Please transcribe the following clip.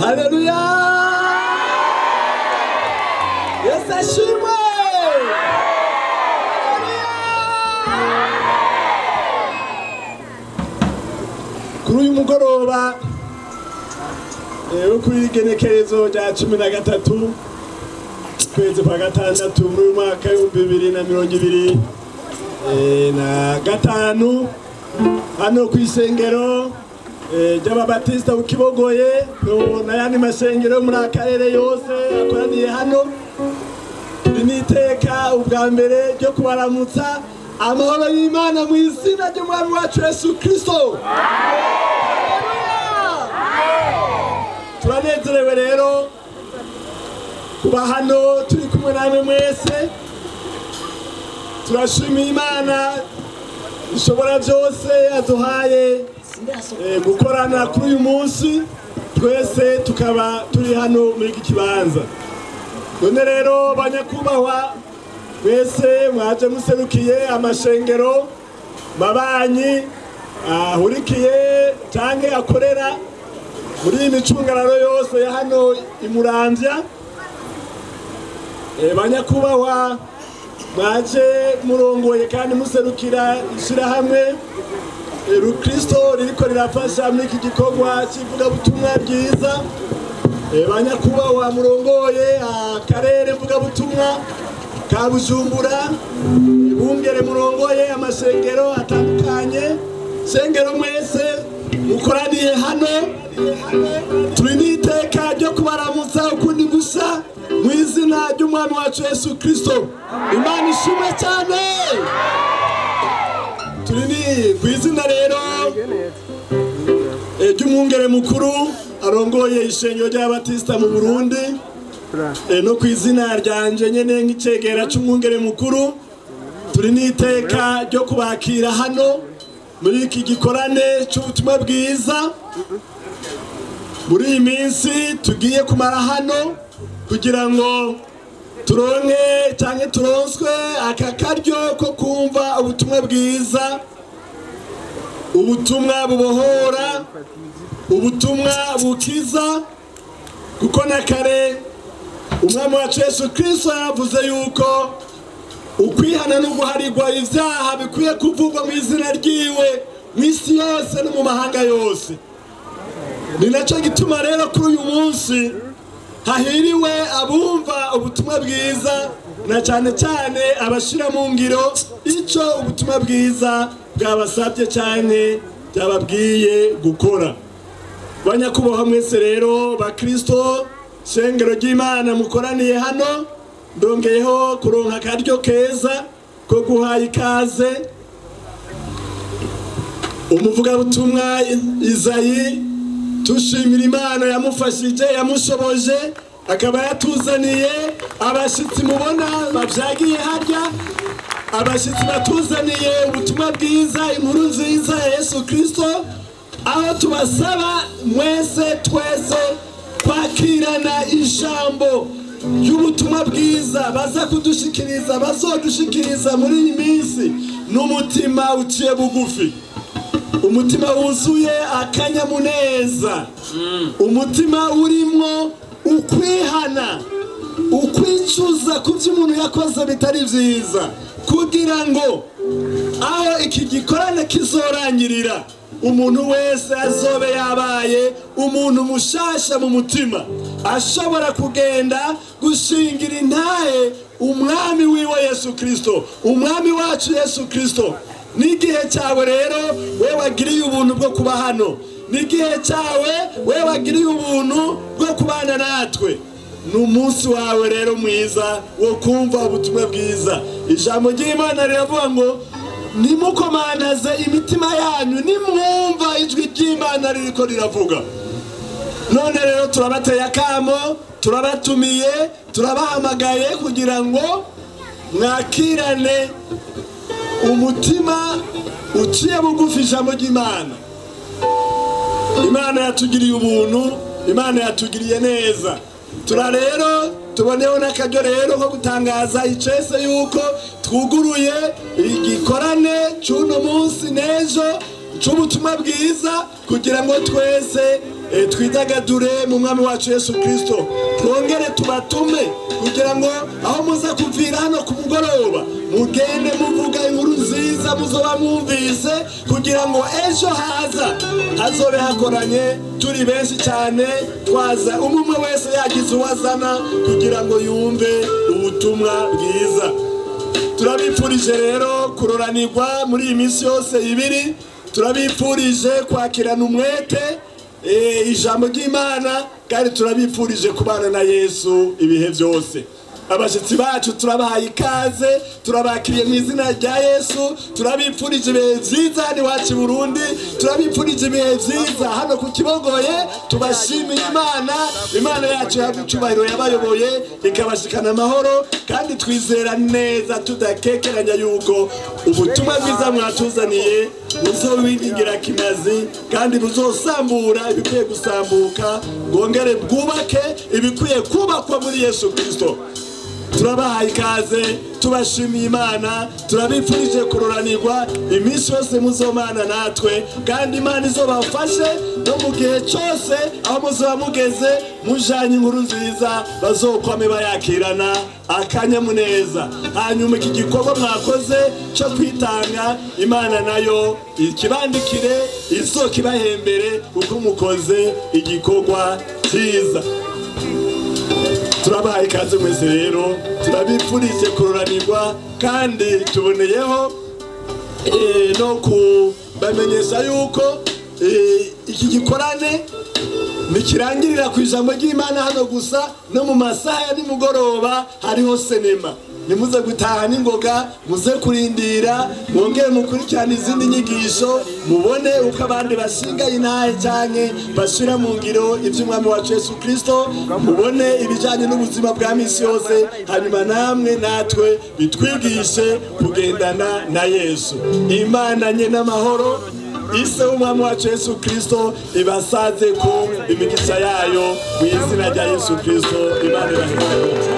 Haleluya! Yesu ashimwe! Kuri uyu mugoroba wo kuri igenekerezo rya 13 kwezi kwa gatandatu muri uyu mwaka 2025 hano ku isengero ry'Ababatista Kibogoye n'ayandi masengero muri akarere yose akoraniye hano, turi n'iteka ubwa mbere ryo kubaramutsa amahoro y'Imana mu izina ry'Umwami wacu Yesu Kristo. Turanezerewe rero kuba hano turi kumwe namwe mwese. Turashimira Imana ishobora byose yaduhaye gukorana kuri uyu munsi, twese tukaba turi hano muri iki kibanza. None rero banyakubahwa mwese mwaje muserukiye amashengero mabanyi ahurikiye canke akorera muri iyi micungararo yose ya hano imuramvya, banyakubahwa mwaje murongoye kandi muserukira ishirahamwe Rukristo ririko rirafasha muri iki gikorwa cy'ivugabutumwa ryiza, banyakubahwa murongoye akarere mvugabutumwa ka Bujumbura, bungere murongoye amasengero atandukanye, sengero mwese mukoraniye hano, turi n'iteka ryo kubaramutsa ukundi gusa mu izina ry'Umwami wacu Yesu Kristo. Imana ishimwe cyane. Turi ni ku izina rero ry'umwungere mukuru arongoye ishengero ry'Ababatista mu Burundi, no ku izina ryanje nyene nk'icegera c'umwungere mukuru, turi n'iteka ryo kubakira hano muri iki gikorane c'ubutumwa bwiza. Muri iyi minsi tugiye kumara hano kugira ngo turonke canke turonswe aka karyo ko kumva ubutumwa bwiza, ubutumwa bubohora, ubutumwa bukiza, kuko na kare Umwami wacu Yesu Kristo yavuze yuko ukwihana no guharirwa ivyaha bikwiye kuvugwa mu izina ryiwe mu isi yose no mu mahanga yose. Ni naco gituma rero kuri uyu munsi hahiriwe abumva ubutumwa bwiza, na cyane cyane abashira mu ngiro ico ubutumwa bwiza bwabasabye cyane byababwiye gukora. Banyakubahwa mwese rero bakristo shengero ry'Imana mukoraniye hano, ndongeyeho kuronka akaryo keza ko guha ikaze umuvugabutumwa Izayi. Tushimira Imana yamufashije yamushoboje akaba yatuzaniye abashitsi mubona bavyagiye harya, abashitsi batuzaniye ubutumwa bwiza, inkuru nziza ya Yesu Kristo, aho tubasaba mwese twese kwakirana ijambo ry'ubutumwa bwiza baza kudushikiriza, bazodushikiriza muri iyi minsi n'umutima uciye bugufi, umutima wuzuye akanyamuneza, umutima urimwo ukwihana, ukwicuza ku byo umuntu yakoze bitari vyiza, kugira ngo aho iki gikorane kizorangirira umuntu wese azobe yabaye umuntu mushasha mu mutima, ashobora kugenda gushingira intahe Umwami wiwe Yesu Kristo, Umwami wacu Yesu Kristo. N'igihe cyawe rero we wagiriye ubuntu bwo kuba hano, n'igihe cyawe we wagiriye ubuntu bwo kubana natwe, ni umunsi wawe rero mwiza wo kumva ubutumwa bwiza. Ijambo ry'Imana riravuga ngo nimukomanaze imitima yanyu nimwumva ijwi ry'Imana ririko riravuga. None rero turabateye akamo, turabatumiye, turabahamagaye kugira ngo mwakirane umutima uciye bugufi ijambo ry'Imana. Imana yatugiriye ubuntu, Imana yatugiriye neza. Tura rero tuboneho n'akaryo rero ko gutangaza icese yuko twuguruye igikorane c'uno munsi n'ejo c'ubutumwa bwiza, kugira ngo twese Twidagadure mu mwami wacu Yesu Kristo, twongere tubatume kugira ngo aho muza kuvira hano ku mugoroba mugende muvuga inkuru nziza muzoba mwumvise, kugira ngo ejo haza hazobe hakoranye turi benshi cyane, twaza umwe wese yagize uwazana kugira ngo yumve ubutumwa bwiza. Turabipfurije rero kuroranirwa muri iyi minsi yose ibiri, turabipfurije kwakirana umwete ijambo ry'Imana, kandi turabipfurije kubana na Yesu ibihe byose. Abashyitsi bacu turabahaye ikaze, turabakiriye mu izina rya Yesu, turabipfurije ibihe byiza hano iwacu i Burundi, turabipfurije ibihe byiza hano ku Kibogoye. Tubashimiye Imana, Imana yacu ihabwa icyubahiro yabayoboye ikabashikana amahoro, kandi twizera neza tudakekeranya yuko ubutumwa bwiza mwatuzaniye buzobingira kimazi, kandi buzosambura ibikwiye gusambuka, bwongere bwubake ibikwiye kubakwa muri Yesu Kristo. Turabahaye ikaze, tubashimiye Imana, turabipfurije kuroranirwa iminsi yose muzomana natwe, kandi Imana izobafashe no mu gihe cyose aho muzoba mugeze mujanye inkuru nziza bazokwame bayakirana akanyamuneza. Hanyuma iki gikorwa mwakoze cyo kwitanga, Imana nayo ikibandikire, izokibahembere kuko mukoze igikorwa cyiza. Turabahaye ikaze mwese rero, turabipfurije kuroranirwa, kandi tuboneyeho no kubamenyesha yuko iki gikorane ntikirangirira ku ijambo ry'Imana hano gusa, no mu masaha ya nimugoroba hariho sinema. Nimuze gutaha n'ingoga, muze kurindira, mwongere mukurikirane izindi nyigisho, mubone uko abandi bashinga intahe canke bashyira mu ngiro iby'umwami wacu Yesu Kristo, mubone ibijyanye n'ubuzima bwa misi yose, hanyuma namwe natwe bitwigishe kugendana na Yesu. Imana nye n'amahoro, ise w'umwami wacu Yesu Kristo ibasaze ko imigisha yayo mu izina rya Yesu Kristo. Imana ibaheze.